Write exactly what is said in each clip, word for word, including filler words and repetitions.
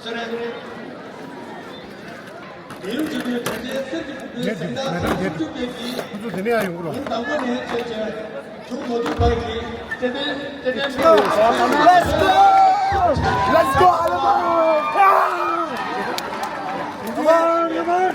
ལས་འགུལ་གྲ་རྒྱས་གསེར་གྱི་བུ་གུའི་གཟེངས་རྟགས་ཁུ་ཚུར་དེ་ནས་ཡང་ཡོང་གི་རོགས། ཉིན་དང་པོ་ནས་བྱས་རྗེས་ཇུང་ནོར་འཁྲུལ་བར་གྱི་ཏེ་ཏེ་ཏེ་ཏེ། Let's go! Let's go, Alabama! Come on, come on!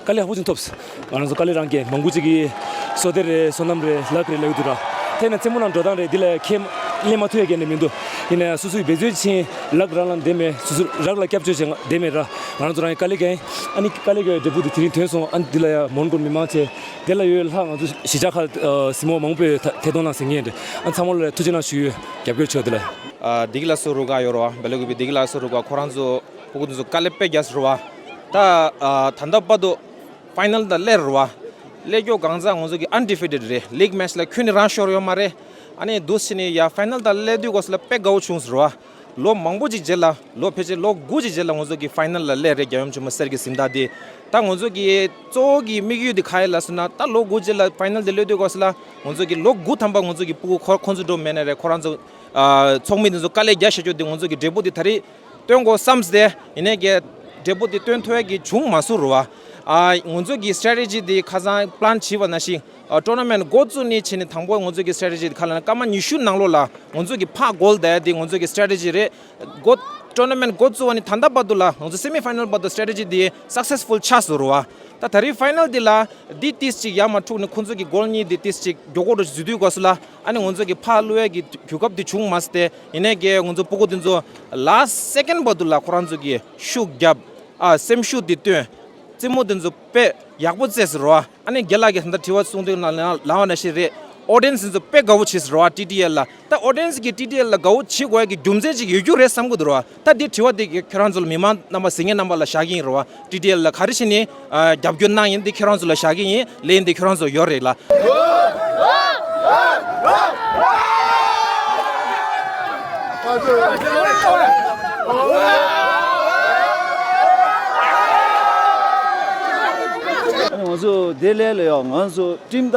དཀའ་ལས་ཡག་པོ་ཅིག་ཐོབ། ང་རང་ཚོ་དཀའ་ལས་རང་གིས། མང་པོ་ཅིག་གིས་བསོད་བདེ་རེད། བསོད་ནམས་རེད། ལག་རེད་ལབ་ཀྱི་འདུག་ར། དེ་ན་རྩེད་མོ་ནང་འགྲོ་སྟངས་རེད། འདི་ལ་ཁས་ལེན་མ་ཐུབ་ཡ་ག་ནས་མི་འདུག། ཡིན་ནའི་སོ་སོའི་འབད་རྩོལ་ཕྱིན། ལག་རང་ལ་བསྡད་མེད། སོ་སོ་རང་ལ་སྐྱབས་བཅོལ་བྱེད་བསྡད་མེད་ར། ང་རང་ཚོ་རང་གི་དཀའ་ལས་ཀྱིས། ཨ་ནི་དཀའ་ལས་ཀྱི་འབྲས་བུ་དེ་དེ་རིང་ཐོན་སོང་། ཨ་ནི་འདི་ལ་ཡ་མོན་གྷོ་མི་མང་ཆེ། དེ་ལ་ཡོད་ལྷག་ང་ཚོ་གཞིས་ཆགས་ཁག་གཟིགས་མོ་མང་པོས་ཐ་ཐད་གཏོང་གནང་ཟིན་ངེས་རེད། ཨ་ཚང་མ་ལ་ཐུགས་རྗེ་གནང་ཞུ་ཡོད། རྒྱབ་སྐྱོར་ཆེད་དུ་ལ། ཨ་བདེ་སྐྱིད་ལགས་སུ་རུ་ཁག་ཡོད་རེད་བ། སྦེལ་ཀོབ་བདེ་སྐྱིད་ལགས་སུ་རུ་ཁག་ཁོ་རང་ཚོ་ཕྲུ་གུ་དེ་ཚོ་དཀའ་ལས་དཔེ་རྒྱག་སོང་རེད་བ། ད་ཨ་ད་ལྟ་བར་དུ་ཕའི་ནལ་དང་སླེབས་རེད་བ། སླེབས་མགྱོགས་གང་ཟག་ང་ཚོ་གི་ཨན་ཌི་ཕི་ཊེཌ་རེད། ལིག་མེ་ཆི་ལ་ཁྱོན་ནས་རང་ཤོར་ཡོད་མ་རེད། ཨ་ནི་འདུག་སེ་ནས་ཡ་ཕའི་ནལ་དང་སླེབས་དུས་སྐབས་སུ་ལ་དཔེ་དགའ་བོ་བྱུང་སོང་རེད་བ། ལོ་མང་པོ་ཅིག་རྗེས་ལ། ལོ་ཕལ་ཆེར་ལོ་དགུ་ཅིག་རྗེས་ལ་ང་ཚོ་གི་ཕའི་ནལ་ལ་སླེབས་རེད། རྒྱལ་ཡུམ་ཆེན་མོ་གསེར་གྱི་གཟེངས་རྟགས་དེ། ད་ང་ཚོ་གི་གཙོ་བོ་གི་དམིགས་ཡུལ་དེ་ག་རེ་ལབ་སོང་ན། ད་ལོ་དགུ་རྗེས་ལ་ཕའི་ནལ་དེ་སླེབས་དུས་སྐབས་སུ་ལ་ང་ཚོ་གི་ལོ་དགུ་ཐམ་པ་ང་ཚོ་གི་ཕྲུ་གུ་ཁོ་ཁོང་ཚོ་འགྲོ་མེད་ན་རེད། ཁོ་རང་ཚོ་ཨ་ཚོགས་མི་དེ་ཚོ་དཀའ་ལས་རྒྱག་བཞག་རྒྱུ་དེ་ང་ཚོ་གི་འབྲས་བུ་དེ་ད་རེས་སྟོན་དགོས་བསམ་སྟེ། ཡིན་ནའི་གི་འབྲས་བུ་དེ་སྟོན་ཐུབ་ཡ་གི་བྱུང་མ་སོང་རེད་བ། ཨ་ང་ཚོ་གི་སི་ཊེ་རེ་ཊི་ཇི་དེ་ཁ་སང་པི་ལན་བྱས་པ་ནང་བཞིན། ཨ་ཊོར་ན་མེན་ཊི་འགོ་བཙུགས་ནས་བྱས་ནས་དང་པོ་ང་ཚོ་གི་སི་ཊེ་རེ་ཊི་ཇི་དེ་ག་ལབ་ན་སྐར་མ་ཉི་ཤུ་ནང་ལོགས་ལ་ང་ཚོ་གི་ཕར་གོལ་བསྡད་ཡ་དེ་ང་ཚོ་གི་སི་ཊེ་རེ་ཊི་ཇི་རེད། འགོ་ཊོར་ན་མེན་ཊི་འགོ་བཙུགས་པ་ནས་ད་ལྟ་བར་དུ་ལ་ང་ཚོ་སེ་མི་ཕའི་ནལ་བར་དུ་སི་ཊེ་རེ་ཊི་ཇི་དེ་སག་སེ་སི་ཕུལ་ཆགས་སོང་རེད་བ། ད་ད་རེས་ཕའི་ནལ་དེ་ལ་འདི་ཏིས་ཅིག་ཡར་མར་འཁྲུག་ནས་ཁོང་ཚོ་གི་གོལ་གཉིས་དེ་ཏིས་ཅིག་མགྱོགས་པོ་འགྲོ་བཟོ་དུས་སྐབས་སུ་ལ། ཨ་ནི་ང་ཚོ་གི་ཕར་བླུག་ཡ་གི་གོ་སྐབས་དེ་བྱུང་མ་སོང་སྟེ། ཡིན་ནའི་གི་ང་ཚོ་ཕྲུ་གུ་དེ་ཚོ་ལཱསི་སེ་ཀེན་བར་དུ་ལ་ཁོ་རང་ཚོ་གི་ཤུགས་རྒྱབ། ཨ་སེམས་ཤུགས་དེ་བཏོན། རྩེད་མོ་དེ་ཚོ་དཔེ་ཡག་པོ་རྩེས་སོང་རེད་བ། ཨ་ནི་རྒན་ལགས་ཀྱིས་ད་ལྟ་དྲི་བ་གསུངས་དུས་ནང་ལ་ལབ་པ་ནང་བཞིན་རེད། ཨོ་ཌི་ཡེན་སི་དེ་ཚོ་དཔེ་དགའ་བོ་བྱས་སོང་རེད་བ། ཊི་ཌི་ཨེལ་ལ། ད་ཨོ་ཌི་ཡེན་སི་གིས་ཊི་ཌི་ཨེལ་ལ་དགའ་བོ་བྱེད་དགོས་ཡ་གི་རྒྱུ་མཚན་ཅིག་ཡོད་རྒྱུ་རེད་བསམ་གྱི་འདུག་རེད་བ། ད་འདི་དྲི་བ་འདི་ཁྱེད་རང་ཚོ་ལ་མི་མང་རྣམ་པ་གཟིགས་མཁན་རྣམ་པ་ལ་བཞག་གི་ཡིན་རེད་བ། ཊི་ཌི་ཨེལ་ལ་ག་རེ་བྱས་ནས་ཨ་རྒྱབ་སྐྱོར་གནང་ཡིན་འདི་ཁྱེད་རང་ཚོ་ལ་བཞག་གི་ཡིན། ལན་འདི་ཁྱེད་རང་ཚོ་ཡོད་རེད་ལ། ང་ཚོ་དེ་ལས་ལ་ཡང་ང་ཚོ་ཊིམ་ད་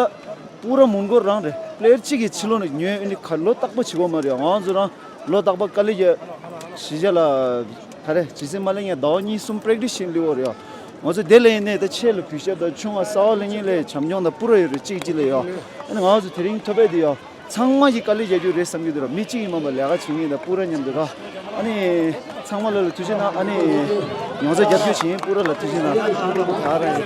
པུ་ར་མོན་གྷོ་རང་རེད། པི་ལེ་ཡར་གཅིག་གིས་ཕྱི་ལོགས་ནས་ཉོས། ཨ་ནི་ཁ་ལོ་རྟག་པ་བྱེད་དགོས་མ་རེད། ང་ཚོ་རང་ལོ་རྟག་པ་དཀའ་ལས་རྒྱག་གཞིས་ཆགས་ལ་ག་རེ་ཇི་སྲིད་མ་སླེབས་སྔོན་ཟླ་བ་གཉིས་གསུམ་པེ་རེག་ཊི་སི་བྱེད་སླེབས་ཡོད་རེད། ང་ཚོ་དེ་ལ་ཡིན་ནའི་ད་ཆེ་ལ་གུས་ཞབས་དང་ཆུང་བ་གསར་པ་སླེབས་མཁན་ལ་བྱམས་སྐྱོང་དང་པུ་ར་ཡོད་རེད། གཅིག་གཅིག་ལ་ཡོད། ཨ་ནི་ང་ཚོ་དེ་རིང་ཐོབ་པ་དེ་ཡོད། ཚང་མ་གིས་དཀའ་ལས་རྒྱག་རྒྱུ་རེད་བསམ་གྱི་འདུག་ར། མི་གཅིག་ཡིན་མ་མ་ལས་ཀ་བྱེད་མཁན་དང་པུ་ར་མཉམ་དུ་ག་ཨ་ནི་ཚང་མ་ལ་ལ་ཐུགས་རྗེ་གནང་། ཨ་ནི་ང་ཚོ་རྒྱབ་སྐྱོར་བྱེད་མཁན་པུ་ར་ལ་ཐུགས་རྗེ་གནང་། ད་ར་ཡིན།